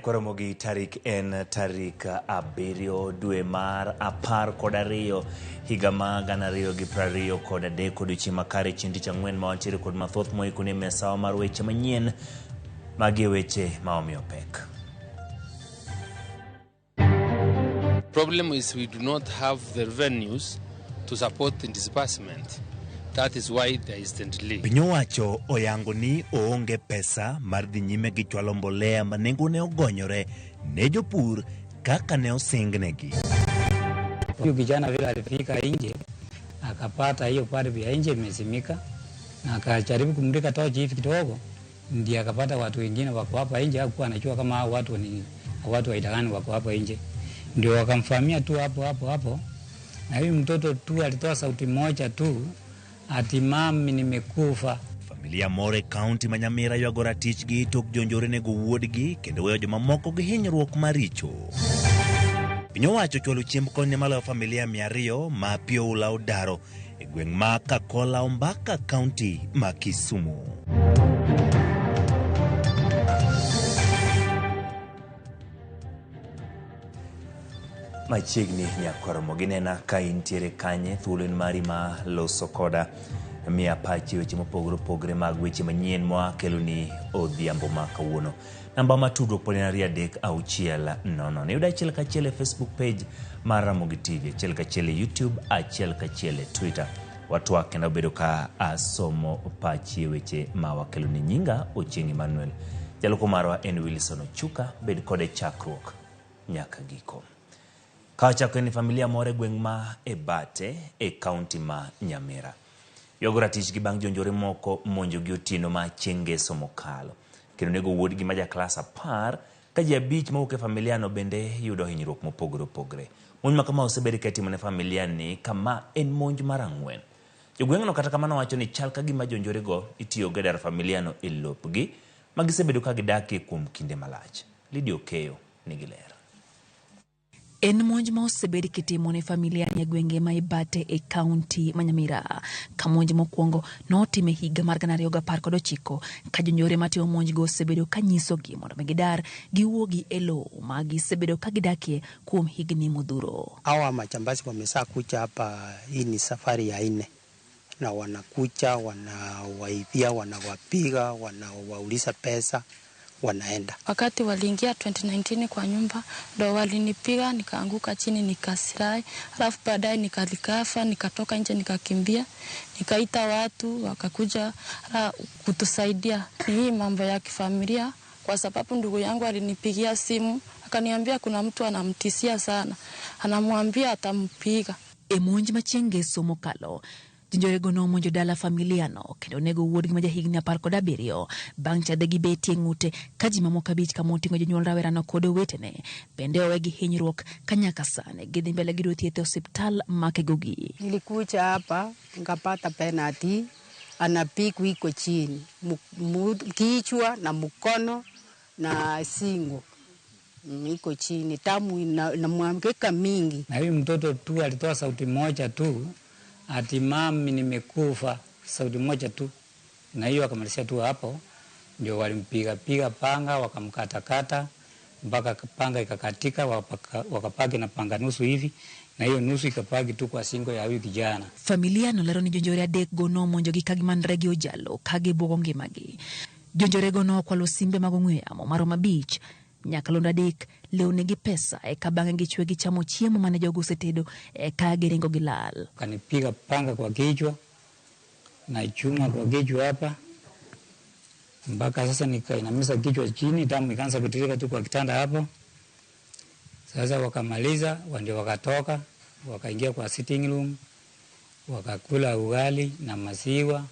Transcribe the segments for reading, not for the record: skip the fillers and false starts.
Nyakoromogi tarik en tarik 7 dwe mar 12 higa ma 2023 odiochieng' makare chieng' tich ang'wen ma wantiere kod mathoth moikoni e mesawa mar weche manyien. Magi e weche ma omiyo pek. Problem is we do not have the revenues to support the disbursement. That is why there is the delay. Piny owacho oyango ni oonge pesa mar dhi nyime gi chwalo mbolea ma nengone ogonyore ne jopur kaka ne osingnegi. Huyu kijana vile alifika nje akapata hiyo padi ya nje imezimika, na akajaribu kumulika tochi hivi kidogo, ndiye akapata watu wengine wako hapa nje. Hakuwa anajua kama hao watu ni watu wa aina gani wako hapa nje, ndio wakamvamia tu hapo hapo hapo, na huyu mtoto tu alitoa sauti moja tu ati mami, nimekufa. Familia moro e kaunti ma Nyamira ywago ratichgi tok jonjore nego wuodgi kendo weyo jomamoko gi hinyruok maricho. Piny owacho ochwalo chiemb kony ne maloyo familia 200 ma pi oula odaro e gweng' ma Kakola Ombaka kaunti ma Kisumu. Machiegni nyakoromo ginena ka intiere kanye, thuolo en mari ma loso koda miya pachi weche mopogore opogore mag weche manyien moa keloni odhiambo ma kawuono. Namba ma tudruok pod en 23600. Iyudo achiel kachiel e Facebook page mar Ramogi TV, achiel kachiel e YouTube, achiel kachiel e Twitter. Watwak kendo bedo ka asomo pachi e weche ma wakeloni. Nyinga Ochieng' Emmanuel. Jaloko marwa en Wilson Ochuka, bed kode chakruok nyaka giko. Ka wachako en familia moro e gweng' ma Ebate e kaunti ma Nyamira. Ywago ratichgi bang' jonjore moko monjogi otieno ma chieng' ngeso mokalo. Kendo nego wuodgi ma ja klas 10 ka ji 5 mawuok e familiano bende yudo hinyruok mopogore opogore. Monj ma kama osebed ka itimo ne familia ni kama en monj mar 4. Jogweng'no kata kamano wacho ni chal ka gima jonjorego itiyogo e daro familiano e lopgi ma gisebedo ka gidakie kuom kinde malach. Lydia Okeyo nigi ler. En monj ma osebed kitimo ne familia e gwenge ma Ibate e kaunti ma Nyamira. Ka monj mokwongo notim e higa mar 2019 ka jonjore matimo monjgo osebedo ka nyisogi mondo mi gidar giwuogi e lowo ma gisebedo ka gidakie kuom higni modhuro. Hawa majambazi wamesaa kuja hapa, hii ni safari ya 4 na wanakuja wanawaibia, wanawapiga, wanawauliza pesa, wanaenda. Wakati waliingia 2019 kwa nyumba ndo walinipiga nikaanguka chini nikasirai, alafu baadaye nikalikafa nikatoka nje nikakimbia, nikaita watu wakakuja kutusaidia. Ni hii mambo ya kifamilia, kwa sababu ndugu yangu alinipigia simu akaniambia kuna mtu anamtishia sana, anamwambia atampiga. E monj ma chieng' ngeso mokalo, jonjorego nomonjo dala familiano kendo onego wuodgi ma jahigni 17 bang' chadhe gi betie ng'ute ka ji mamoko 5 kama oting'o jonyuol rawerano kod owetene bende owe gi hinyruok ka nyaka sani gidhi mbele gi yudo thieth e osiptal ma Kegogi. Nilikuja hapa nikapata penalty, anapigwa iko chini, kichwa na mkono na singo iko chini, damu inamwagika mingi. Na huyu mtoto tu alitoa sauti moja tu ati mami nimekufa, sauti moja tu, na hiyo akamalizia tu hapo. Ndio walimpiga piga panga wakamkatakata mpaka panga ikakatika, wakapaki na panga nusu hivi, na hiyo nusu ikapaki tu kwa singo ya huyu kijana. Familia nolero ni jonjore 3 go nomonjo gi kagimanre gi ojalo ka gibuogo ngimagi. Jonjore go nokwalo simbe mag ong'we yamo maromo 5, nyakalondo 3, lewni gi pesa, eka bang'e gichwe gichamo chiemo mane jogo osetedo, eka giringo gilal. Kanipiga panga kwa kichwa na chuma kwa kichwa hapa mpaka sasa nikainamisha kichwa chini, damu ikaanza kutiririka tu kwa kitanda hapo. Sasa wakamaliza, ndio wakatoka, wakaingia kwa sitting room, wakakula ugali na maziwa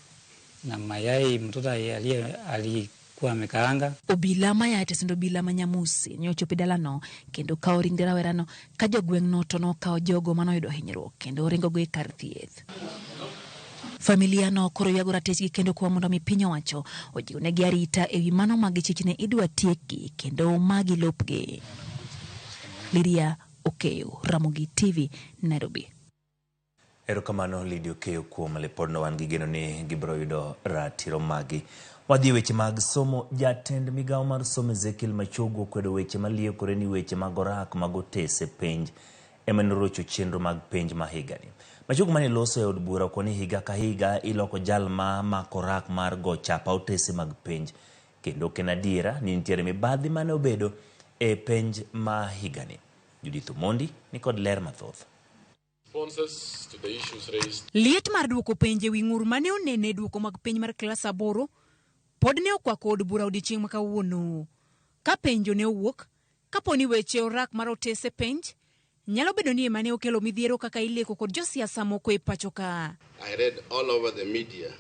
na mayai mtoto alikuwa amekaanga. Obila ma ya tesendo obila ma Nyamusi ne ochopo e dalano kendo kawo ringre rawerano ka jogweng'no to nokawo jogo manoyudo hinyruok kendo oringogo e kar thieth. Familia no koro ywago ratichgi kendo kwa mondo mi piny owacho ojiwnegi arita ewi mano ma gichich ni idwa tiekgi kendo magi lopgi. Lydia Okeyo, Ramogi TV, Nairobi. Erokamano Lydia Okeyo kuom lipodno wan gi geno ni gibiro yudo ratiro magi. Wadhi e weche mag somo. Jatend migawo mar somo Ezekiel Machogu okwedo weche maliekore ni weche mag orak mag otese penj ema norocho chenro mag penj ma higani. Machogu mane loso e od bura okoni ni higa ka higa iloko jal ma mako orak mar go chapa otese mag penj kendo ok en adiera ni nitiere mibadhi mane obedo e penj ma higani. Judith Omondi nikod ler mathoth. Liet mar duoko penj e wi ng'ur mane onene e duoko mag penj mar klas aboro pod ne okwako od bura odiechieng' ma kawuono. Ka penjo ne owuok, kapo ni weche orak mar otese penj nyalo bedo ni ema ne okelo midhiero kaka ileko kod josiasa moko e pacho ka. I read all over the media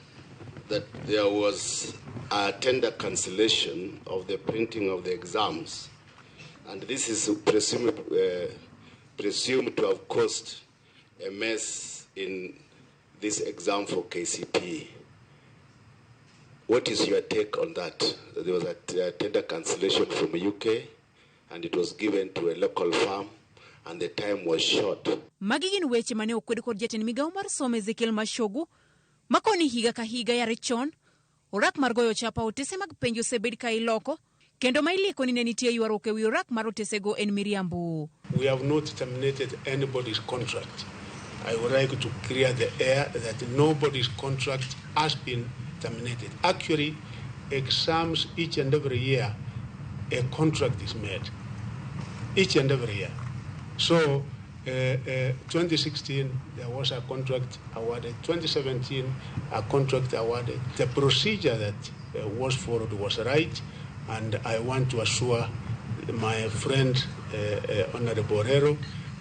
that there was a tender cancellation of the printing of the exams, and this is presumed to have caused a mess in this exam for KCPE. What is your take on that? There was a tender cancellation from UK, and it was given to a local firm, and the time was short. Magi gin weche mane okwed kod jatend migawo mar somo Ezekiel Machogu makoni higa ka higa yare chon orak mar goyo chapa otese mag penj osebed ka iloko kendo ma ilieko ni ne nitie ywaruok e wi orak mar otesego en miriambo. We have not terminated anybody's contract. I would like to clear the air that nobody's contract has been terminated. Actually, exams each and every year, a contract is made. Each and every year. So, 2016, there was a contract awarded. 2017, a contract awarded. The procedure that was followed was right, and I want to assure my friend, Honorable Orero,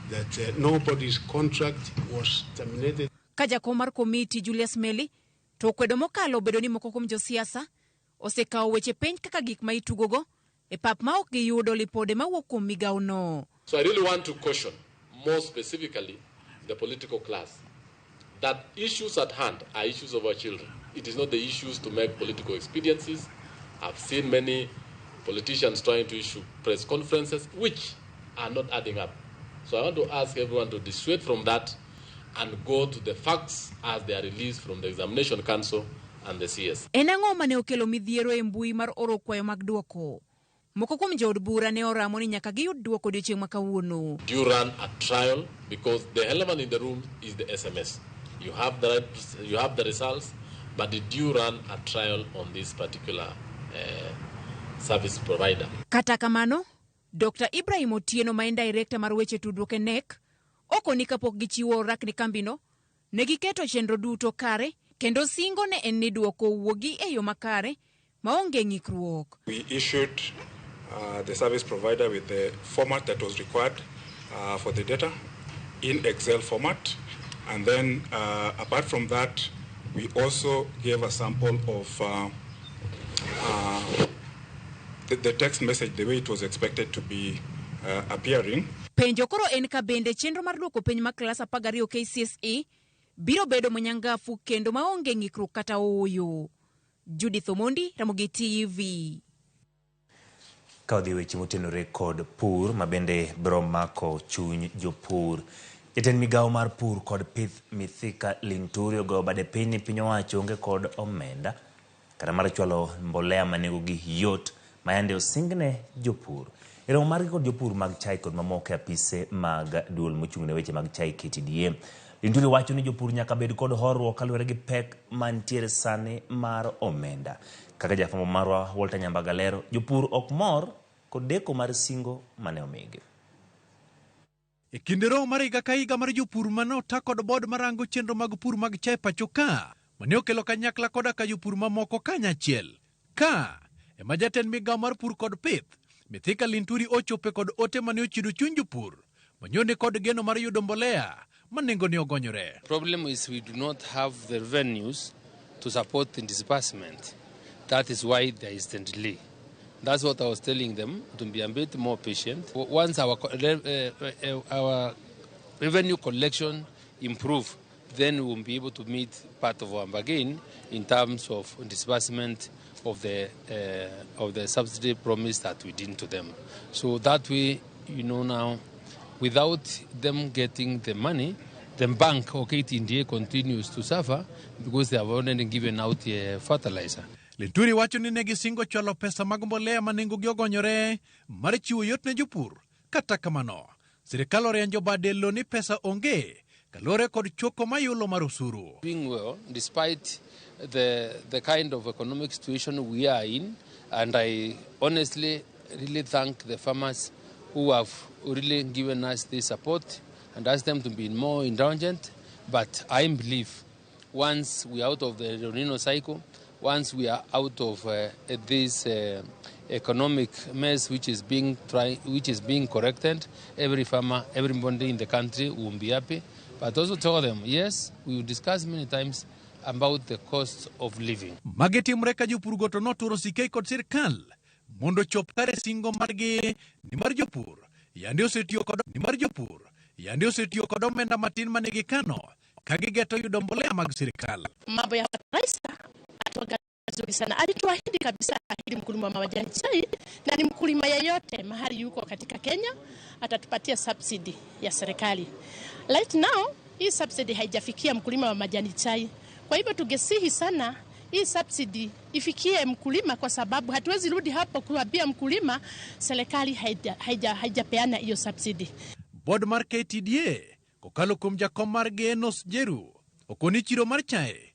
that nobody's contract was terminated. Ka jakom mar komiti Julius Melly to okwedo mokalo bedo ni moko kuom josiasa osekawo weche penj kaka gik ma itugogo e pap ma ok giyudo lipode mawuok kuom migawono. So I really want to caution, more specifically, the political class, that issues at hand are issues of our children. It is not the issues to make political expediencies. I've seen many politicians trying to issue press conferences which are not adding up. So I want to ask everyone to dissuade from that and go to the facts as they are released from the Examination Council and the CS. En ang'o mane okelo midhiero e mbui mar oro kwayo mag duoko? Moko kuom jood bura ne oramo ni nyaka giyud duoko odiechieng' ma kawuono. Do you run a trial? Because the element in the room is the SMS. You have the right, you have the results, but did you run a trial on this particular service provider? Kata kamano, Dr. Ibrahim Otieno ma en director mar weche tudruok e KNEC okoni kapok gichiwo orak ne kambino, ne giketo chenro duto kare kendo singo ne en ni duoko wuogi e yo makare maonge ng'ikruok. We issued the service provider with the format that was required for the data in Excel format. And then apart from that, we also gave a sample of the text message, the way it was expected to be appearing. Penjo koro en ka bende chenro mar duoko penj mar klas 12 KCSE biro bedo monyangafu kendo maonge ng'ikruok kata ooyo. Judith Omondi, Ramogi TV. Ka odhi weche motenore kod pur ma bende biro mako chuny jopur. Jatend migawo mar pur kod pith Mithika Linturi ogoyo bade piny ni piny owacho onge kod omenda kata mar chwalo mbolea ma nengogi yot ma yande osingne jopur. E romo margi kod jopur mag chai kod mamoko e apise mag duol mochung' ne weche mag chai KTDA. Linturi wacho ni jopur nyaka bed kod horuok kaluwore gi pek mantiere sani mar omenda. Kaka jafwambo marwa Walter Nyambaga lero, jopur ok mor kod deko mar singo mane omigi. E kinde romo mar higa ka higa mar jopur mane ota kod board marango chenro mag pur mag chai pacho ka, mane okelo kanyakla koda ka jopur mamoko kanyachiel. Ka ema jatend migawo mar pur kod pith, Mithika Linturi ochope kod ote mane ochido chuny jopur, manyone kod geno mar yudo mbolea ma nengone ogonyore. Problem is we do not have the revenues to support the disbursement. That is why there is the delay. That's what I was telling them, to be a bit more patient. Once our revenue collection improve, then we will be able to meet part of our bargain in terms of disbursement of the subsidy promise that we did to them. So that way, now, without them getting the money, The bank or KTDA continues to suffer because they have already given out the fertilizer. Linturi wacho ni ne gisingo chwalo pesa mag mbolea ma nengogi ogonyore mar chiwo yot ne jopur. Kata kamano, sirikal orianjo bade lo ni pesa onge kaluwore kod choko mayulo mar osuru. Doing well despite the kind of economic situation we are in, and I honestly really thank the farmers who have really given us this support and ask them to be more indulgent. But I believe once we are out of the El Nino cycle, once we are out of this economic mess which is being corrected, every farmer, everybody in the country will be happy. But also tell them, yes, we will discuss many times about the cost of living. Magi timre ka jopur go to noturo sike kod sirkal mondo chop kare singo margi ni mar jopur yande osetiyo kod ni mar jopur yande osetiyo kod omenda matin mane gikano ka gigeto yudo mbolea mag sirikal. Mambo ya fertilizer vizuri sana. Alituahidi kabisa, ahidi mkulima wa majani chai na ni mkulima yeyote mahali yuko katika Kenya atatupatia subsidy ya serikali. Right now hii subsidy haijafikia mkulima wa majani chai. Kwa hivyo tungesihi sana hii subsidy ifikie mkulima, kwa sababu hatuwezi rudi hapo kuambia mkulima serikali haijapeana hiyo subsidy. Board mar KTDA kokalo kuom jakom margi Enos Njeru okoni chiro mar chae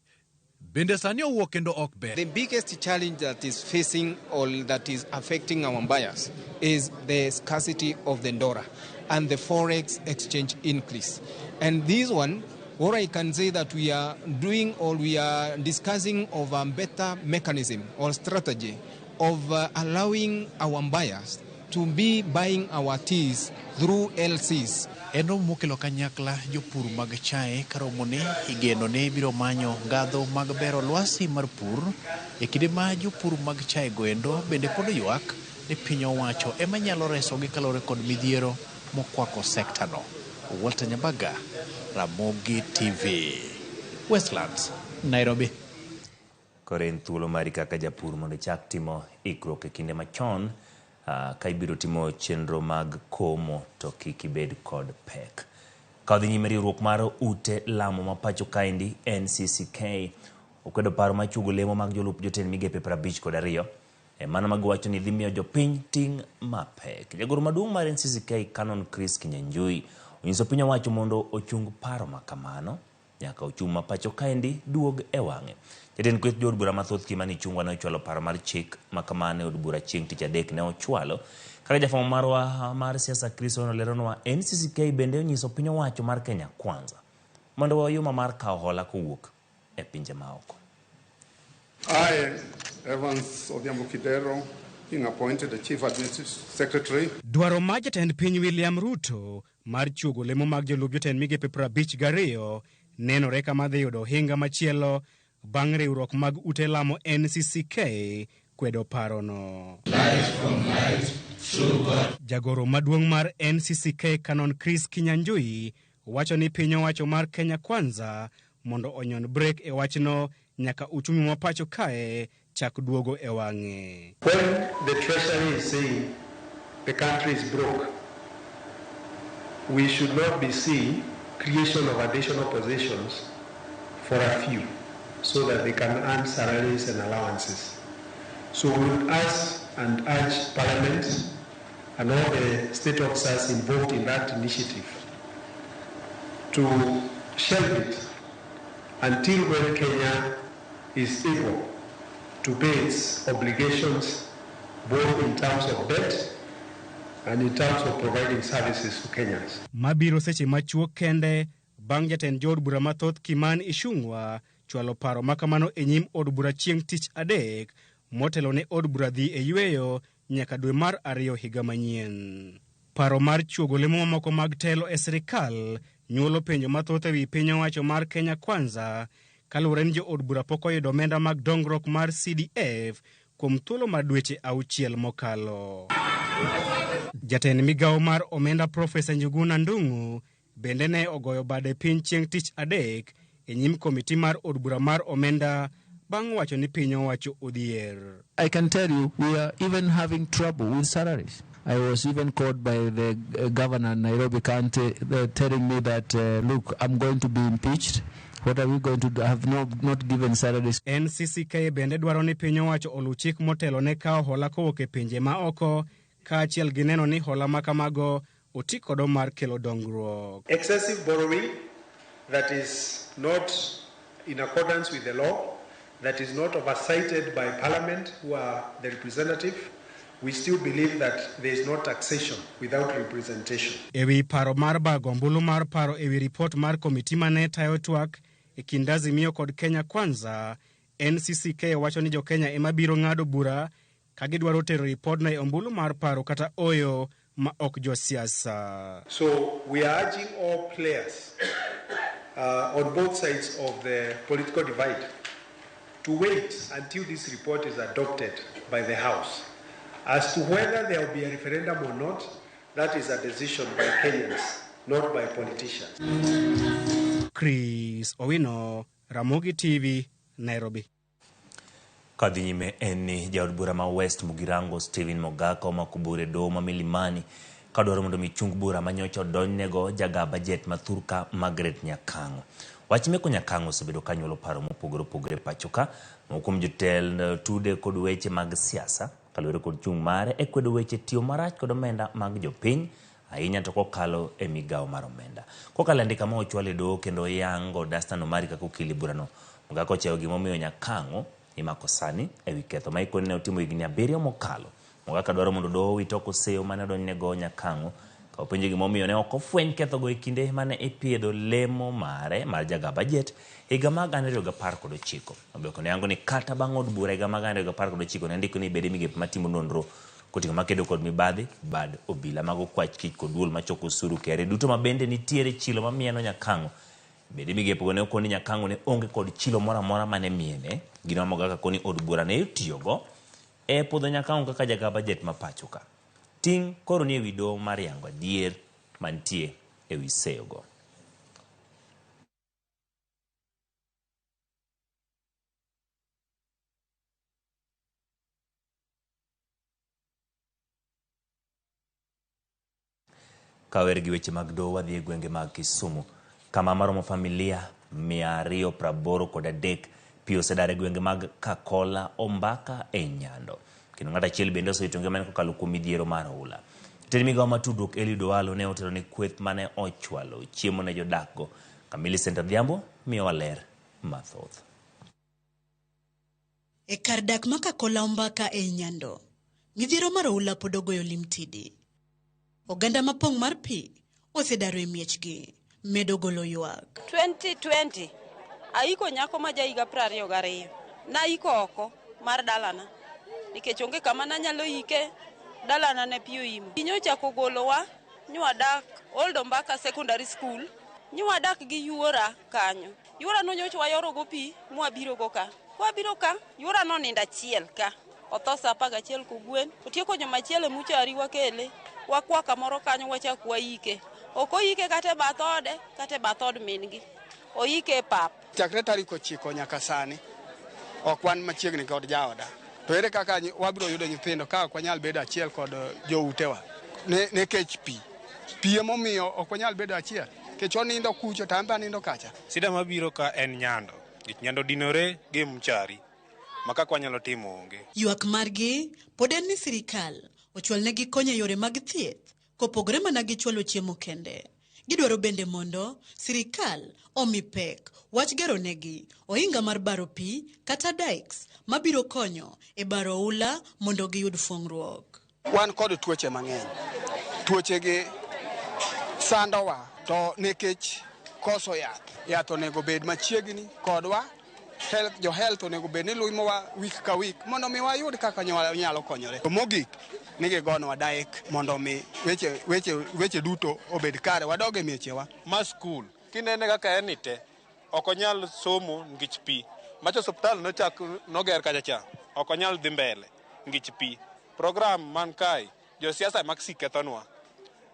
bende sani owuok kendo ok ber. The biggest challenge that is facing or that is affecting our buyers is the scarcity of the dollar and the forex exchange increase. And this one, what I can say that we are doing or we are discussing of a better mechanism or strategy of allowing our buyers to be buying our teas through LCs. En romo mokelo kanyakla jopur mag chae ka romoni igeno ni biro manyo ngadho mag bero lwasi mar pur e kinde ma jopur mag chae goendo bende pod ywak ni piny owacho ema nyalo resogi kaluwore kod midhiero mokwako sekta no. Walter Nyabaga, Ramogi TV, Westlands, Nairobi. Koro en thuolo mari kaka japur mondo ichak timo ikruok e kinde machon ka ibiro timo chenro mag komo to kik ibed kod pek. Ka odhi nyime, riwruok mar ute lamo ma pacho kaendi NCCK okwedo paro mar chuogo lemo mag jolup jotend migepe 52 e mano magiwacho ni dhi miyo jopiny ting' mapek. Jagoro maduong' mar NCCK Canon Chris Kinyanjui onyiso piny owacho mondo ochung paro ma kamano nyaka ochumi ma pacho kaendi duog e wang'e. Jatend kweth jood bura mathoth Kimani Ichung'wa ne ochwalo paro mar chik ma kamano e od bura chieng' tich adek ne ochwalo. Kaka jafwambo marwa mar siasa Chris Onoleronwa, NCCK bende onyiso piny owacho mar Kenya Kwanza mondo owe oyuma mar kawo hola kowuok e pinje maoko. I, Evans Odhiambo Kidero, being appointed the Chief Administrative Secretary. Dwaro mar jatend piny William Ruto mar chuogo lemo mag jolup jotend migepe 52 nenore kama dhi yudo ohinga machielo bang' riwruok mag ute lamo NCCK kwedo parono. Jagoro maduong' mar NCCK Canon Chris Kinyanjui wacho ni piny owacho mar Kenya Kwanza mondo onyon brek e wachno nyaka uchumi ma pacho kae chak duogo e wang'e. When the Treasury is saying the country is broke, we should not be seeing creation of additional positions for a few so that they can earn salaries and allowances. So we would ask and urge Parliament and all the state officers involved in that initiative to shelve it until when Kenya is able to pay its obligations both in terms of debt and in terms of providing services to Kenyans. Mabiro seche machuok kende bang' jatend jood bura mathoth Kimani Ichung'wa chwalo paro makamano e nyim od bura chieng' tich adek motelo ne od bura dhi e yweyo nyaka dwe mar ariyo higa manyien. Paro mar chuogo lemo mamoko mag telo e sirikal nyuolo penjo mathoth ewi piny owacho mar Kenya Kwanza kaluwore ni jood bura pok oyudo omenda mag dongruok mar CDF kuom thuolo mar dweche 6 mokalo. Jatend migawo mar omenda Profesa Njuguna Ndung'u bende ne ogoyo bade piny chieng' tich adek e nyim komiti mar od bura mar omenda bang' wacho ni piny owacho odhier. I can tell you we are even having trouble with salaries. I was even called by the governor, Nairobi County, telling me that, look, I'm going to be impeached. What are we going to do? I have not given salaries. NCCK bende dwaro ni piny owacho oluw chik motelo ne kawo hola kowuok e pinje ma oko kaachiel gi neno ni hola ma kamago oti kodo mar kelo dongruok. Excessive borrowing that is not in accordance with the law, that is not oversighted by Parliament, who are the representative. We still believe that there is no taxation without representation. Ewi paro mar bago ombulu mar paro ewi ripot mar komiti mane tayo twak e kind Azimio kod Kenya Kwanza, NCCK wacho ni jo-Kenya ema biro ng'ado bura ka gidwaro tero ripodno e ombulu mar paro kata oyo ma ok josiasa. So we are urging all players on both sides of the political divide to wait until this report is adopted by the House. As to whether there will be a referendum or not, that is a decision by Kenyans, not by politicians. Chris Owino, Ramogi TV, Nairobi. Kadhi nyime en ni jaod bura ma West Mugirango Stephen Mogaka omako bura e doho ma Milimani kadwaro mondo mi chung bura manyocha odonjnego jaga bajet ma thurka Margaret Nyakang'o. Wach meko Nyakang'o osebedo ka nyuolo paro mopogore opogore pacho ka, moko kuom jotend tude kod weche mag siasa kaluwore kod chung' mare e kwedo weche tiyo marach kod omenda mag jopiny ahinya to kokalo e migawo mar omenda. Kokalo e andika ma ochwal e doho kendo yango Dastan Omari kaka okil e burano, Mogaka ochayo gimomiyo Nyakang'o imako sani ewi ketho ma ikoni ne otimo higni 7 mokalo. Mogaka dwaro mondo doho owit oko seyo mane odonjnego Nyakang'o ka openjo gimomiyo ne ok ofweny kethogo e kinde mane ipiedho lemo mare mar jaga bajet higa mag 2019. Oboke ne yango ni kata bang' od bura higa mag 2019 ne ndiko ni bede migepe matimo nonro koting'o makedo kod mibadhi, bad obila mag okwach kich kod duol machoko osuru KRA duto ma bende nitiere chilo mamieno Nyakang'o. Bede migepego ne okoni Nyakang'o ne onge kod chilo moro amora mane miene. Gino ma Mogaka koni od bura ne itiyogo e puodho Nyakang'o kaka jaga bajet ma pacho ka. Ting' koro ni ewi doho mar yango adier mantie ewi seyogo. Kawer gi weche mag doho wadhi e gwenge mag Kisumu kama maromo familia 283 pi osedar e gwenge mag Kakola, Ombaka e Nyando. Kendo ng'at achiel bende osewito ngimane kokalo kuom midhiero mar oula. Jatend migawo mar tudruok Eliud Owalo ne otelo ne kweth mane ochwalo chiemo ne jodakgo. Millicent Adhiambo miyowa ler mathoth. E kar dak ma Kakola Ombaka e Nyando, midhiero mar oula pod ogoyo limtidi. Oganda mapong' mar pi osedaro e miechgi, medo golo ywak. 2020 aiko nyako ma jahiga 22. Naiko oko mar dalana nikech onge kama nanyalo ike, dalana ne pi oimo. Nyocha golowa nywadak Old Ombaka Secondary School, nywadak gi yuora kanyo. Yuora no nyocha wayorogo pi mwabirogo ka. Kwabiro ka, yuora no nindo achiel ka. Otho saa 11 kogwen, otieko juma achiel e muchari wakele, wakwa kamoro kanyo wachak waike. Ok oike kata e bath ode, kata e bath od min-gi. Oike e pap. Chakre tarik 9 nyaka sani, ok wan machiegni kod jaoda. To ere kaka wabiro yudo nyithindo ka ok wanyal bedo achiel kod joutewa? Nikech pi. Pi emomiyo ok wanyal bedo achiel. Nikech onindo kucho to an be anindo kacha. Sida mabiro ka en Nyando. Nikech Nyando dinore gi mchari. Ma kaka wanyalo timo onge. Ywak margi pod en ni sirikal ochwalnegi kony e yore mag thieth kopogore mana gi chwalo chiemo kende. Gidwaro bende mondo sirikal omi pek wach gero negi ohinga mar baro pi kata dikes mabiro konyo e baro oula mondo giyud fong'ruok. Wan kod tuoche mang'eny. Tuoche gi sandowa to nikech koso yath. Yath onego bed machiegni kodwa. Jo health onego bed ni limowa week ka week mondo mi wayud kaka nyalo konyore. To mogik ni gigonwa dike mondo mi weche duto obed kare, wadog e miechewa. Ma skul kinene kaka en ni te ok onyal somo nikech pi. Macho osiptal nochak noger kacha cha ok onyal dhi mbele nikech pi. Program man kae josiasa ema kethonwa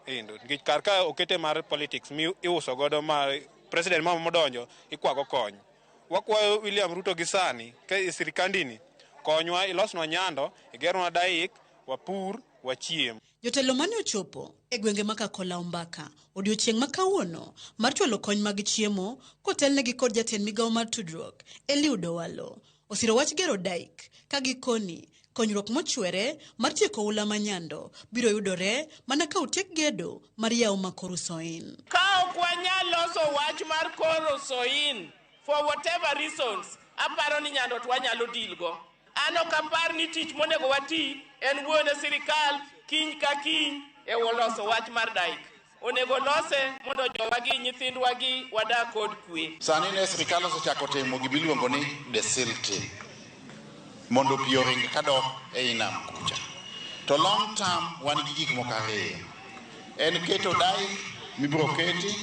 endo nikech kar ka okete mar politics mi iuso godo ma president ma modonjo ikwago kony. Wakwayo William Ruto gi sani ka e sirikandini konywa ilosnwa Nyando, igernwa daik, wapur wachiem. Jotelo mane ochopo e gwenge ma Kakola Ombaka odiochieng' ma kawuono mar chwalo kony mag chiemo kotelnegi kod jatend migawo mar tudruok Eliud Owalo osiro wach gero dyke ka gikoni konyruok mochwere mar tieko oula ma Nyando biro yudore mana ka otiek gedo mar yawo ma Koru Soin. Ka ok wanyal loso wach mar Koru Soin for whatever reasons, aparo ni Nyando to wanyalo deal go. An ok apar ni tich monego wati en wuoyo ne sirikal kiny ka kiny e loso wach mar dyke. Onego lose mondo jowa gi nyithindwa gi wadak kod kwe. Sani ne sirikal osechako timo gimiluongo ni desilting mondo pi oring kadok ei nam kucha. To long term wan gi gik moko ariyo. En keto dyke mibiro keti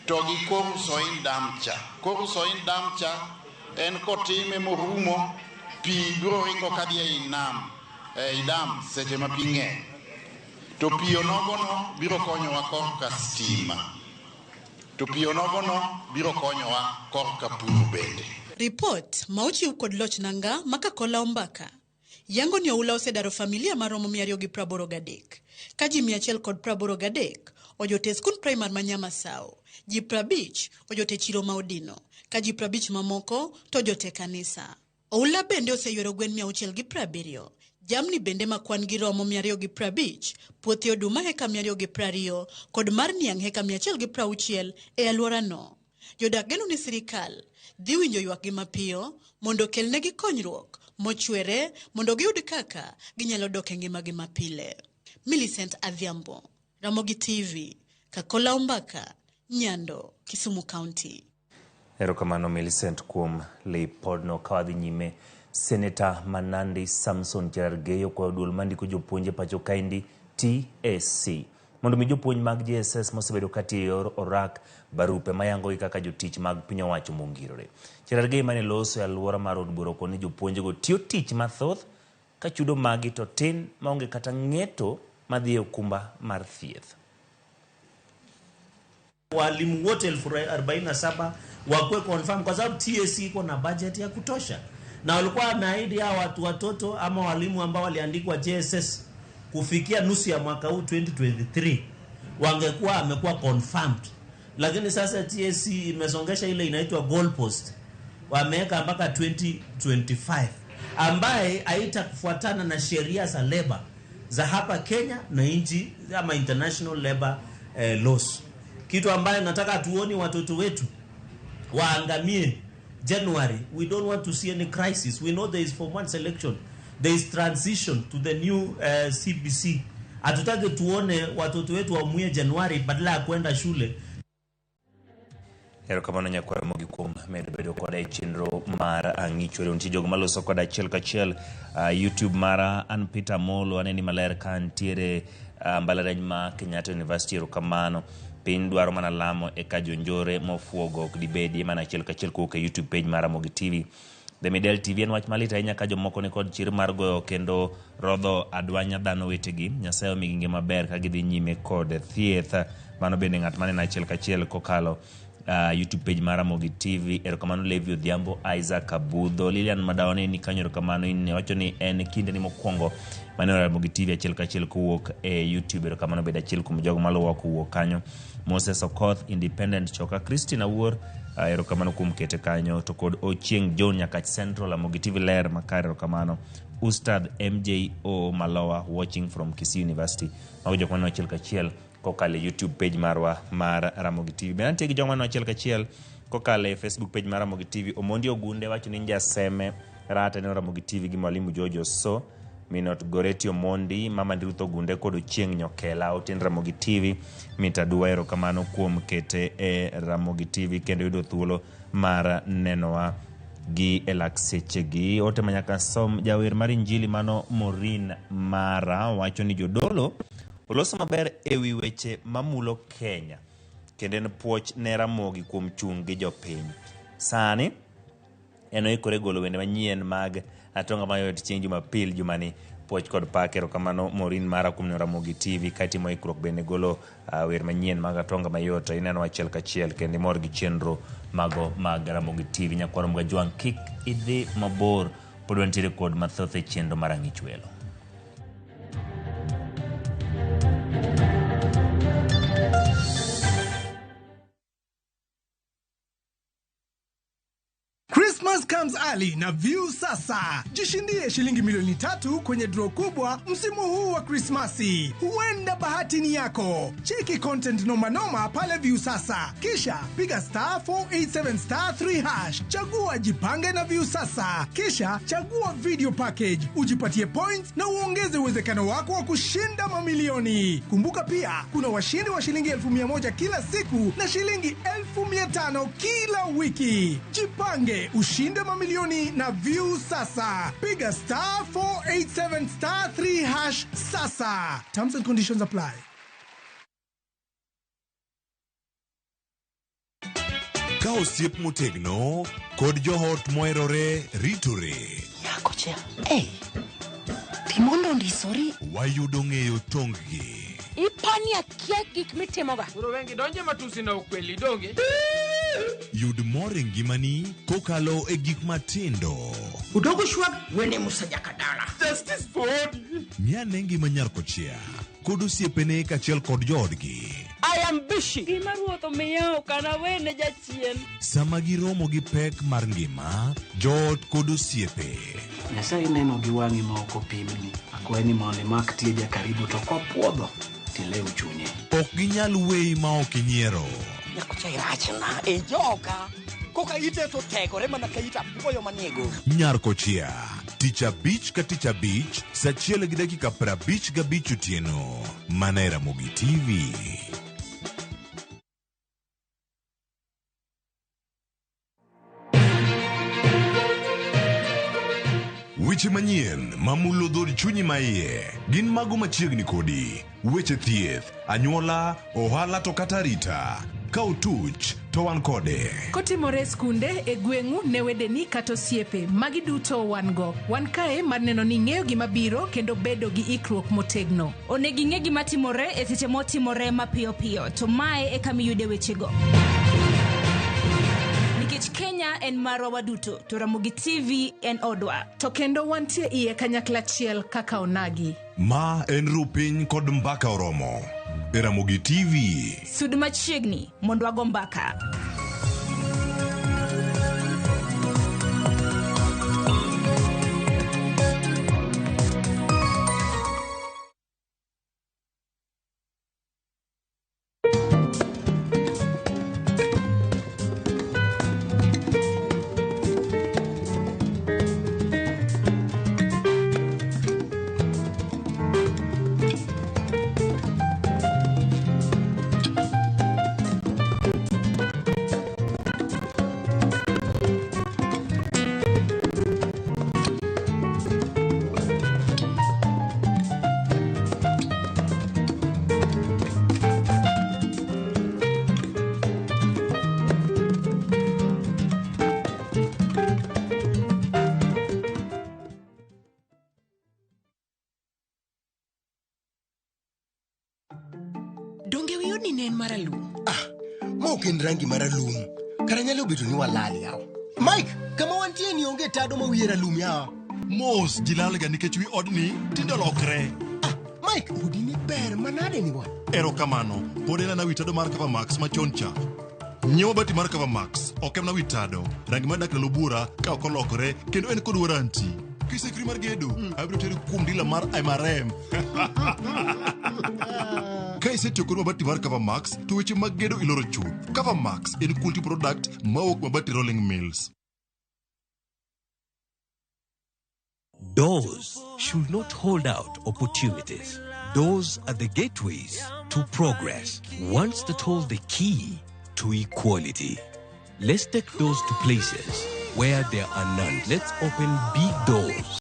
to gi Koru Soin dam cha. Koru Soin dam cha en kotime morumo pi biro ringo kadhi ei nam ei dam seche ma pi ng'eny. To pi onogono biro konyowa korka stima. To pi onogono biro konyowa korka pur bende. Ripot ma ochiw kod loch nanga ma Kakola Ombaka yango ni oula osedaro familia maromo 283 ka ji 183 ojot e skund primar ma Nyamasao, ji 50 ojot e chiro ma Odino, ka ji 50 mamoko to ojot e kanisa. Oula bende oseywero gwen 670, jamni bende ma kwan gi romo 250, puothe oduma heka 220 kod mar niang' heka 160 e alworano. Jodak geno ni sirikal dhi winjo ywakgi mapiyo mondo okelnegi konyruok mochwere mondo giyud kaka ginyalo dok e ngimagi mapile. Millicent Adhiambo, Ramogi TV, Kakola Ombaka, Nyando, Kisumu County. Erokamano Millicent kuom lipodno. Ka wadhi nyime, Seneta ma Nandi Samson Cherargei okwayo duol mandiko jopuonj e pacho kaendi TSC mondo mi jopuonj mag JSS mosebedo katiyo e yor orak barupe mayangogi kaka jotich mag piny owacho mongirore. Cherargei mane loso e alwora mar od bura okoni ni jopuonjgo tiyo tich mathoth ka chudo magi to tin maonge kata ng'eto madhi e okumba mar thieth. Walimu wote 47,000 wakuwe confirm kwa sababu TSC iko na budget ya kutosha, na walikuwa wameahidi hao watu watoto ama walimu ambao waliandikwa JSS kufikia nusu ya mwaka huu 2023 wangekuwa amekuwa confirmed, lakini sasa TSC imesongesha ile inaitwa goalpost, wameweka mpaka 2025 ambaye haitakufuatana na sheria za labor za hapa Kenya na nchi ama international labor laws, kitu ambayo nataka tuoni watoto wetu waangamie January. We don't want to see any crisis. We know there is form one selection, there is transition to the new CBC. Hatutaki tuone watoto wetu waumie Januari badala ya kwenda shule. Erokamano nyakwar Ramogi kuom medo bedo koda e chenro mar Ang'icho. Nitie jogo maloso koda achiel kachiel YouTube mara an Peter Molo aneni maler ka ntiere mbalariany ma Kenyatta University. Erokamano. Piny dwaro mana lamo eka jonjore mofuogo ok dibedie mana achiel kachiel kowuok e YouTube page mar Ramogi TV. The Midel TV en wach malit ahinya ka jomoko ni kod chir mar goyo kendo rodho adwanya dhano wetegi. Nyasaye omigi ngima maber ka gidhi nyime kod thieth. Mano bende ng'at maneno achiel kachiel kokalo YouTube page mar Ramogi TV. Erokamano Levi Odhiambo, Isaac Abudho, Lilian Madaone ni kanyo erokamano in wacho ni en kindeni mokwongo maneno Ramogi TV achiel kachiel kowuok e YouTube. Erokamano bende achiel kuom jogo maluwo kowuok kanyo. Moses Okoth, Independent Choka, Christine Awuor, erokamano kuom kete kanyo. To kod Ochieng John Nyakach Central, Ramogi TV ler makare erokamano. Ustad MJO Malowa watching from Kisii University. Mago jok maneno achiel kachiel kokalo e YouTube page marwa mar Ramogi TV. Bende nitie gi jok maneno achiel kachiel kokalo e Facebook page mar Ramogi TV. Omondi Ogunde wacho ni Njaseme rata neno Ramogi TV gi Mwalimu Jojo So Minot Goreti Omondi, Mama Ruth Ogunde kod Ochieng' Nyokela Otiend Ramogi TV. Mit aduwa erokamano kuom kete e Ramogi TV kendo yudo thuolo mar nenowa gi e lak sechegi. Ote manyaka som jawer mar injili mano Maureen Mara wacho ni jodolo oloso maber ewi weche mamulo Kenya kendo en puoch ne Ramogi kuom chung' gi jopiny. Sani en oikore golo wende manyien mag atonga mayot chieng' Jumapil jumani. Puoch kod pak erokamano Maureen Mara kuom neno Ramogi TV ka itimo ikruok bende golo wer manyien mag atonga mayot ineno achiel kachiel kendo imor gi chenro mago mag Ramogi TV. Nyakwar Mgajwang' kik idhi mabor pod wantiere kod mathoth e chenro mar Ang'ich Welo. Christmas comes early na View Sasa. Jishindie shilingi milioni 3 kwenye draw kubwa msimu huu wa Krismasi. Huenda bahati ni yako. Cheki content noma noma pale View Sasa. Kisha piga star 487 star 3 hash. Chagua jipange na View Sasa. Kisha chagua video package. Ujipatie points na uongeze uwezekano wako wa kushinda mamilioni. Kumbuka pia kuna washindi wa shilingi 1,100 kila siku na shilingi 1,500 kila wiki. Jipange ushinde mamilioni na View Sasa. Piga star 487 star 3 hash sasa. Terms and conditions apply. Ka osiep motegno kod joot moherore ritore. Nyako cha, hey, timondo ndisori. Wayudo ng'eyo tong-gi. Ipani akia gik mitimoga. Koro wengi donje matusi na ukweli donge. Yud mor e ngimani kokalo e gik matindo. Udogo shwag wene musa jakadala. Justice for Odi. Ng'ane ngima nyar kochia kod osiepene kaachiel kod joodgi. I am busy. Gima ruoth omiya ok anawene jachien. Sama giromo gi pek mar ngima, joot kod osiepe. Nyasaye neno gi wang'i ma ok opimni. Akwayi ni mondo imak tija karibu to kopuodho tilew chunye. Ok ginyal weyi ma ok inyiero. Nyakocha irachna e joka. Koka ite to tegore mana ka ita apuoyo manie go. Nyar kochia, tich abich ka tich abich, saa 1:55 otieno. Mana e Ramogi TV. Weche manyien mamulo dhood chunyi maiye gin mago machiegni kodi. Weche thieth, anyuola, ohala to kata arita. Ka otuch to wan kode. Kotimore e skunde, e gweng'u, ne wedeni kata osiepe, magi duto wan go. Wan kae mar neno ni ing'eyo gima biro kendo bedo gi ikruok motegno. Onego ing'e gima timore e seche motimore mapiyo piyo, to mae e kama iyude wechego. Nikech Kenya en marwa waduto, to Ramogi TV en odwa. To kendo wantie iye kanyakla achiel kaka onagi. Ma en rupiny kod mbaka oromo. E Ramogi TV. Sud machiegni mondo wago mbaka. Donge wiyud ni ne en maralum? Ma ok en rangi maralum. Kara nyalo bedo ni walal yawa. Mike, kama wantie ni onge tado ma wiye ralum yawa. Mos ji lalga nikech wi odni tinde olokre. Mike, odi ni ber manade ni bwana. Erokamano, pod en ana wi tado mar Covermax machon cha. Nyiew mabati mar Covermax, ok en wi tado. Rangi mar dak ndalo buora ka ok olokore kendo en kod warranty. Kiseikri mar gedo, abiro teri kuom dila mar MRM. Ka isetiyo kod mabati mar Covermax, to weche mag gedo iloro chuth. Covermax en quality product mawuok Mabati Rolling Mills. Doors should not hold out opportunities. Doors are the gateways to progress, ones that hold the key to equality. Let's take doors to places where there are none. Let's open big doors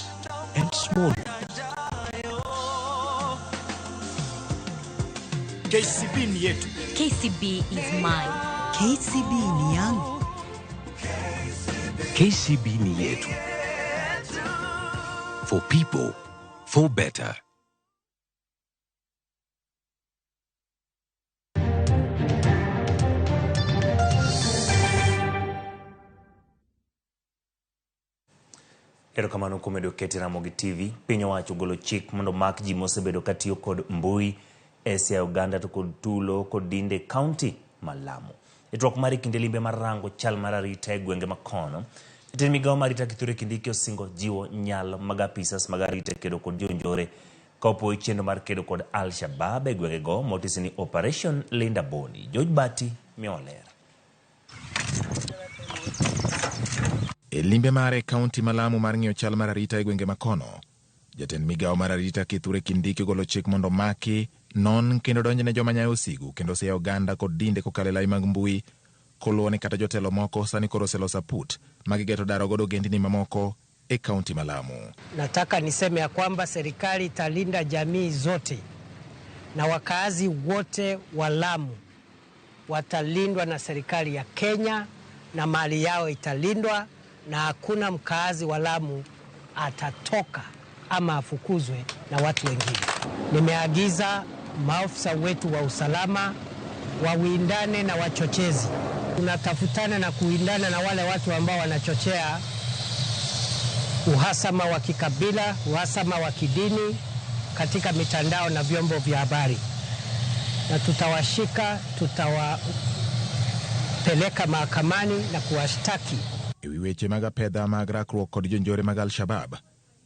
and small ones. KCB ni yetu. KCB is mine. KCB ni yangu. KCB ni yetu. For people, for better. Erokamano kuom medo keti Ramogi TV. Piny owacho ogolo chik mondo mak ji mosebedo katiyo kod mbui e Siaya Uganda to kod tulo kod dinde kaunti ma Lamu. E twak mare kinde limbe mar rango chal mar arita e gwenge ma kono, Jatend migawo mar arita Kithure Kindiki osingo jiwo nyalo mag apisas mag arita e kedo kod jonjore ka opuoyo chenro mar kedo kod Al Shabaab e gwengego motisi ni Operation Linda Boni. George Bati miyowa ler. E limbe mare e kaunti ma Lamu mar ng'iyo chal mar arita e gwenge ma kono, jatend migawo mar arita Kithure Kindiki ogolo chik mondo maki, non kendo donjne joma nyayo osigu kendo siayo oganda kod dinde kokalo e lai mag mbui koluwo ni kata jotelo moko sani koro oseloso aput ma gigeto daro godo ogendini mamoko e kaunti ma Lamu. Nataka niseme ya kwamba serikali italinda jamii zote na wakaazi wote wa Lamu watalindwa na serikali ya Kenya na mali yao italindwa na hakuna mkaazi wa Lamu atatoka ama afukuzwe na watu wengine. Nimeagiza maafisa wetu wa usalama wawindane na wachochezi. Tunatafutana na kuwindana na wale watu ambao wanachochea uhasama wa kikabila, uhasama wa kidini katika mitandao na vyombo vya habari, na tutawashika, tutawapeleka mahakamani na kuwashtaki. E wi weche mag apedha mag rakruok kod jonjore mag Al-Shabab,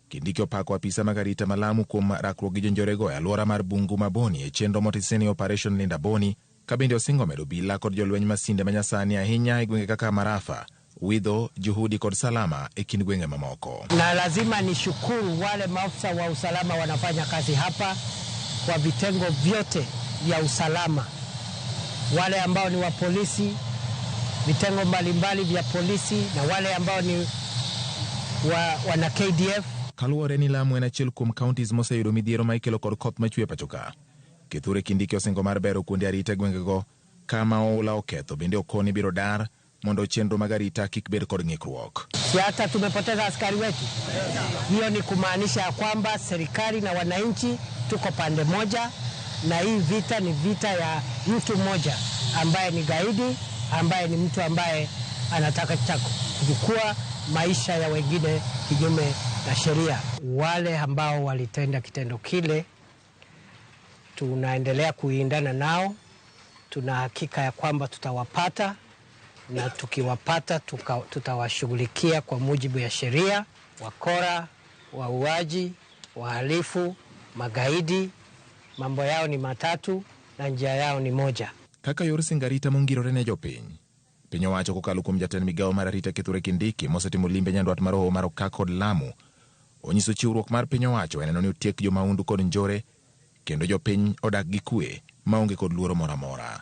Kindiki opako apisa mag arita ma Lamu kuom rakruok gi jonjorego e alwora mar Bungu ma Boni e chenro motisi ni Operation Linda Boni, ka bende osingo medo obila kod jolweny masinde manyasani ahinya e gwenge kaka Marafa, Widho, Juhudi kod Salama e kind gwenge mamoko. Na lazima nishukuru wale maafisa wa usalama wanafanya kazi hapa kwa vitengo vyote vya usalama, wale ambao ni wa polisi, vitengo mbalimbali vya polisi na wale ambao ni wana KDF. Kaluwore ni Lamu en achiel kuom counties moseyudo midhiero ma ikelo kod koth machwe pacho ka. Kithure Kindiki osingo mar bero kuonde arita e gwengego kama oula oketho bende okoni biro dar mondo chenro mag arita kik bed kod ng'ikruok. Si hata tumepoteza askari wetu. Hiyo ni kumaanisha ya kwamba serikali na wananchi tuko pande moja, na hii vita ni vita ya mtu mmoja ambaye ni gaidi, ambaye ni mtu ambaye anataka kuchukua maisha ya wengine kinyume na sheria. Wale ambao walitenda kitendo kile tunaendelea kuindana nao, tuna hakika ya kwamba tutawapata, na tukiwapata tutawashughulikia kwa mujibu ya sheria. Wakora, wauaji, wahalifu, magaidi, mambo yao ni matatu na njia yao ni moja. Kaka yor singo arita mongirore ne jopiny. Piny owacho kokalo kuom jatend migawo mar arita Kithure Kindiki mosetimo limbe nyandwat mar Hoho mar Okak kod Lamu, onyiso chiwruok mar piny owacho e neno ni otiek jomahundu kod njore kendo jopiny odak gi kwe maonge kod luoro moro amora.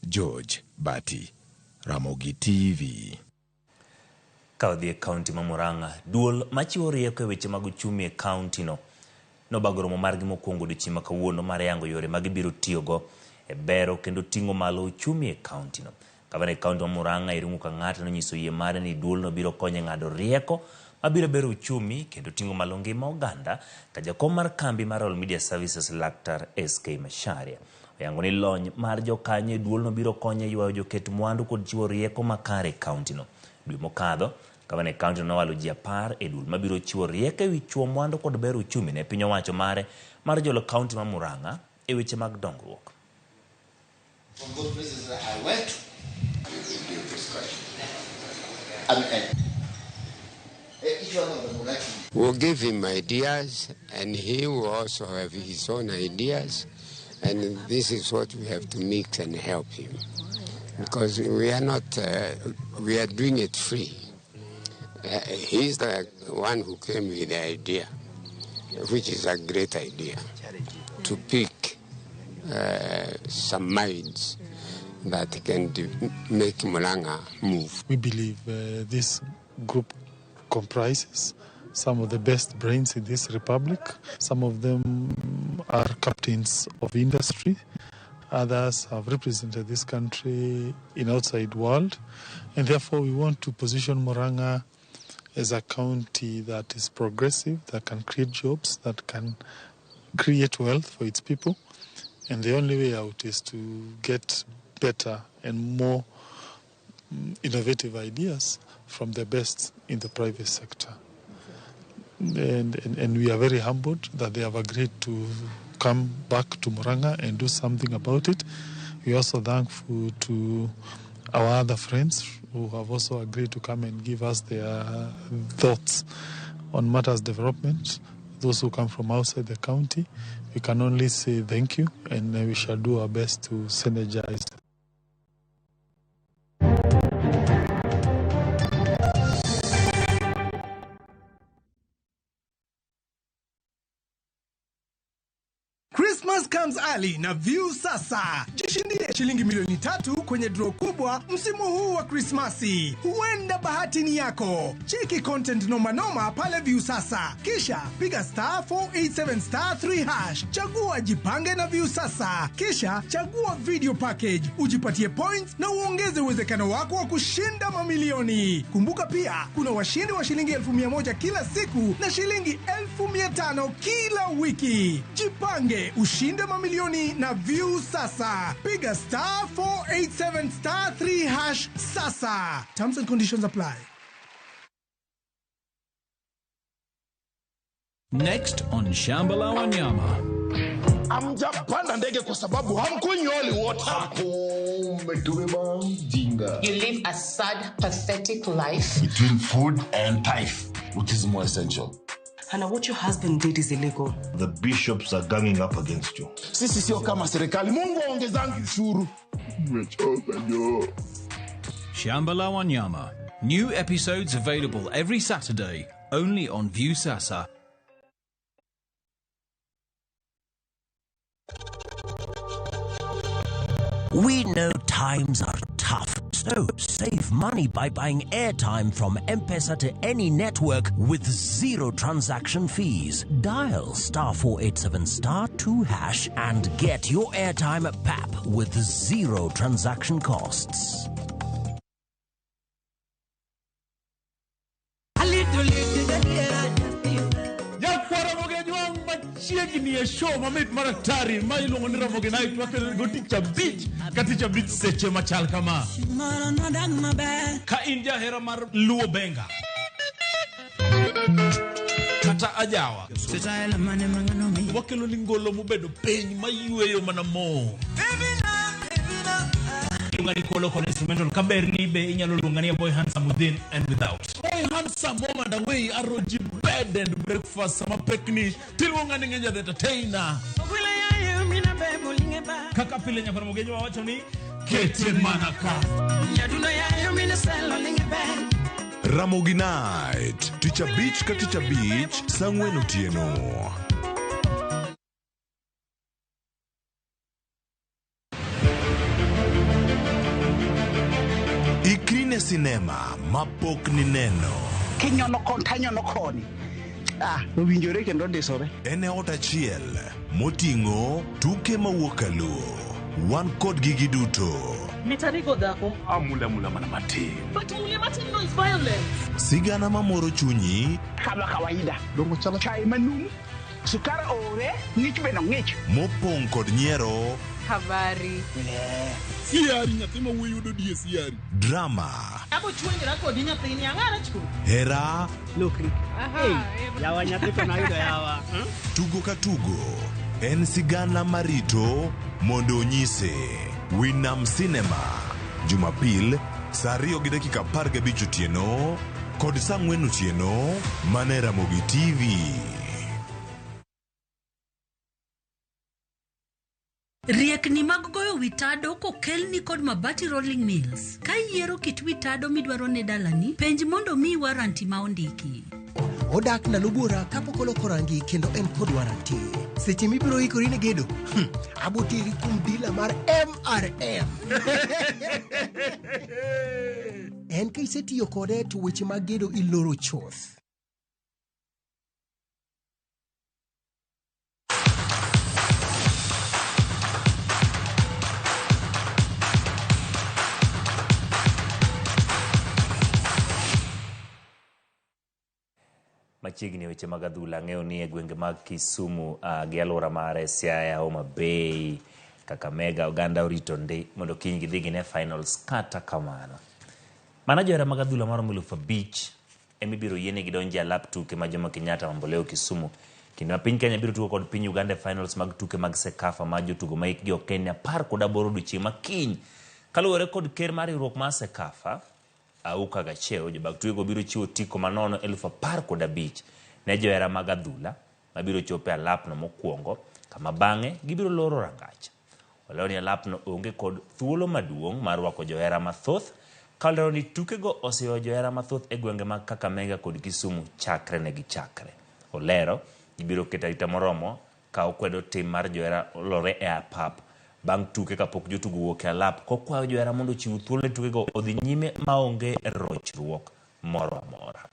George Bati, Ramogi TV. Ka odhi e kaunti ma Murang'a, duol machiwo rieko e weche mag uchumi e kaunti no nobago romo margi mokwongo odiochieng' ma kawuono mar yango yore ma gibiro tiyogo e bero kendo ting'o malo uchumi e kaunti no. Gavana e kaunti ma Murang'a Irungu Kang'ata nonyiso yie mare ni duolno biro konyo e ng'ado rieko mabiro bero uchumi kendo ting'o malo ngima oganda, ka jakom mar kambi mar All Media Services Laktar SK Macharia oyango ni lony mar jokanyo e duolno biro konyo e ywayo joket mwandu kod chiwo rieko makare e kaunti no. Dwe mokadho, gavana e kaunti no nowalo ji 10 e duol mabiro chiwo rieko ewi chuo mwandu kod bero uchumi ne piny owacho mare mar jolo kaunti ma Murang'a e weche mag dongruok. From those places that I went to, you will be prescribed. I mean, each one of them would like to. We'll give him ideas, and he will also have his own ideas, and this is what we have to mix and help him, because we are not, we are doing it free. He's the one who came with the idea, which is a great idea, to pick some minds that can make Murang'a move. We believe this group comprises some of the best brains in this republic. Some of them are captains of industry. Others have represented this country in outside world. And therefore we want to position Murang'a as a county that is progressive, that can create jobs, that can create wealth for its people. And the only way out is to get better and more innovative ideas from the best in the private sector. And we are very humbled that they have agreed to come back to Murang'a and do something about it. We are also thankful to Our other friends who have also agreed to come and give us their thoughts on matters development, those who come from outside the county, we can only say thank you, and we shall do our best to synergize. Christmas comes early na View Sasa. Jishindie shilingi milioni 3 kwenye draw kubwa msimu huu wa Krismasi. Huenda bahati ni yako. Cheki content noma noma pale View Sasa. Kisha piga star 487 star 3 hash. Chagua jipange na View Sasa. Kisha chagua video package. Ujipatie points na uongeze uwezekano wako wa kushinda mamilioni. Kumbuka pia kuna washindi wa shilingi 1,100 kila siku na shilingi 1,500 kila wiki. Jipange ushinde mamilioni na View Sasa. Piga star 487 star 3 hash sasa. Terms and conditions apply. Next on Shamba la Wanyama. Hamjapanda ndege kwa sababu hamkunywi holy water. Umetubeba mjinga. You live a sad, pathetic life. Between food and tithe, which is more essential? Hannah, what your husband did is illegal. The bishops are ganging up against you. Sisi sio kama serikali. Mungu aongezangi ushuru. Nimechoka jo. Shamba la Wanyama. New episodes available every Saturday, only on View Sasa. We know times are tough, so save money by buying airtime from M-Pesa to any network with zero transaction fees. Dial star 487 star 2 hash and get your airtime at PAP with zero transaction costs. Machiegni e show mamit maratari ma iluongo ni Ramogi Night wakelo go tich abich ka tich abich seche machal kama. Ka in jahera mar Luo Benga kata ajawa, wakelo ni ngolo mobedo piny mayweyo mana mo. Iluonga ni Kolo kod instrumental kaber ni be inyalo luonga ni Boy Handsome within and without. Boy Handsome home and away aroji bed and breakfast sama pekni tiluonga ni Ngenja the entertainer. Kaka pile nyakwar Mogenjo wawacho ni kete mana ka. Ramogi Night, tich abich ka tich abich, saa 4 otieno. Ikri ne sinema mapok nineno. Kinyono kon tanyono koni. Ah, owinjore kendo ndisore. En e ot achiel moting'o tuke mawuok kaluo. Wan kodgi giduto. Mitarigo dhako. Amula mula mana matin. But mule matin no is violence. Sigana mamoro chunyi. Kama kawaida. Dongo chalo chai manum. Sukari ore, ng'ich be no ng'ich. Mopong' kod nyiero. Habari. Siari nyathi ma wuoyi yudo die siari. Drama. Abo chuenjra kodi nyathini ang'ara chu. Hera. Lokri. Yawa nyathi to nayudo yawa. Tugo ka tugo. En sigana marito mondo onyise. Winam Cinema. Jumapil, saa 2:15 otieno kod saa 4 otieno mana e Ramogi TV. Riekni mag goyo wi tado kokelni kod Mabati Rolling Mills. Ka iyiero kit wi tado midwaro ne dalani, penj mondo miyi waranti ma ondiki. Odak ndalo buora kapok oloko rangi kendo en kod waranti. Seche mibiro ikori ne gedo, abo teri kuom dila mar MRM. En ka isetiyo kode to weche mag gedo iloro chuth. Machiegni weche mag adhula ang'eyo ni e gwenge mag Kisumu gi alwora mare Siaya, Homa Bay, Kakamega, oganda orito ndi mondo kiny gidhi gine finals. Kata kamano, mana johera mag adhula maromo 5,000 ema ibiro yienegi donjo e alap tuke ma Jomo Kenyatta Mamboleo Kisumu. Kinde ma piny Kenya biro tugo kod piny Uganda e finals mag tuke mag CECAFA ma jotugo ma hikgi ok en 18 odiochieng' ma kiny Kaluwore kod ker mar riwruok mar CECAFA, Auka Gacheo, jobag tukego biro chiwo otiko manono 15,000 ne johera mag adhula mabiro chopo e alapno mokwongo kama bang'e gibiro loro rangach. Olero ni alapno onge kod thuolo maduong' mar rwako johera mathoth ka olero ni tukego oseywayo johera mathoth e gwenge mag Kakamega kod Kisumu chakre ne gichakre. Olero gibiro keto arita moromo ka okwedo tim mar johera olore e apap bang' tuke kapok jotugo owuok e alap kokwayo johera mondo ochiw thuolo ne tukego odhi nyime maonge rochruok moro amora.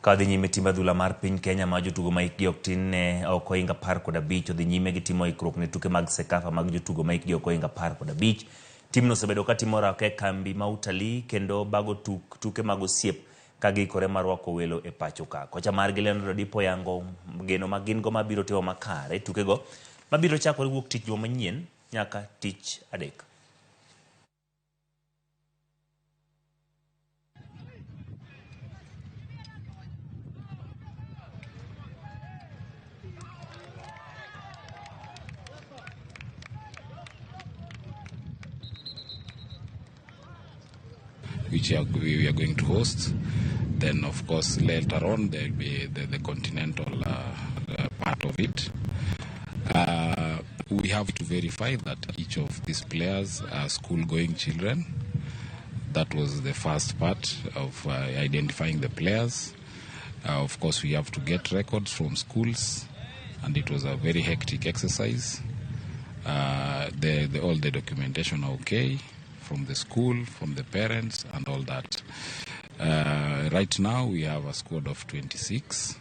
Ka dhi nyime tim adhula mar piny Kenya ma jotugo ma hikgi ok tin ne ok ohingo 15 odhi nyime gi timo ikruok ne tuke mag CECAFA mag jotugo ma hikgi ok ohingo 15. Timno osebedo ka timo orako e kambi ma utalii kendo bago tuk tuke mag osiep ka giikore mar rwako welo e pacho ka. Kocha margi Leonard Odipo oyango geno ma gin go mabiro timo makare e tukego mabiro chakore wuok tich juma manyien nyaka tich adek. Which we are going to host. Then, of course, later on there will be the continental part of it. We have to verify that each of these players are school-going children. That was the first part of identifying the players. Of course, we have to get records from schools, and it was a very hectic exercise. All the documentation are okay from the school, from the parents, and all that. Right now, we have a squad of 26,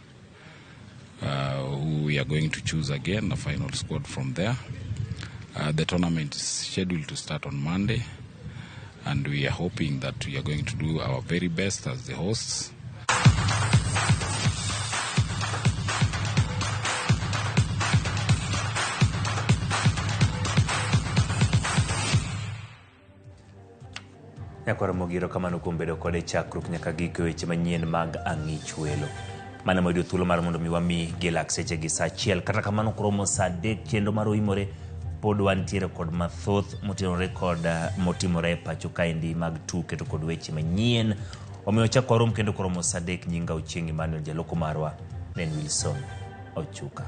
who we are going to choose again, a final squad from there. The tournament is scheduled to start on Monday, and we are hoping that we are going to do our very best as the hosts. Nyakwar Ramogi, erokamano kuom bedo kode chakruok nyaka giko e weche manyien mag Ang'ich Welo. Mano ema yudo thuolo mar mondo mi wami gi lak seche gi saa achiel. Kata kamano koromo saa adek chenro mar oimore pod wantiere kod mathoth motenore kod motimore e pacho kaendi mag tuke to kod weche manyien. Omiyo chak warom kendo koromo saa adek. Nyinga Ochieng' Emmanuel, jaloko marwa ne en Wilson Ochuka.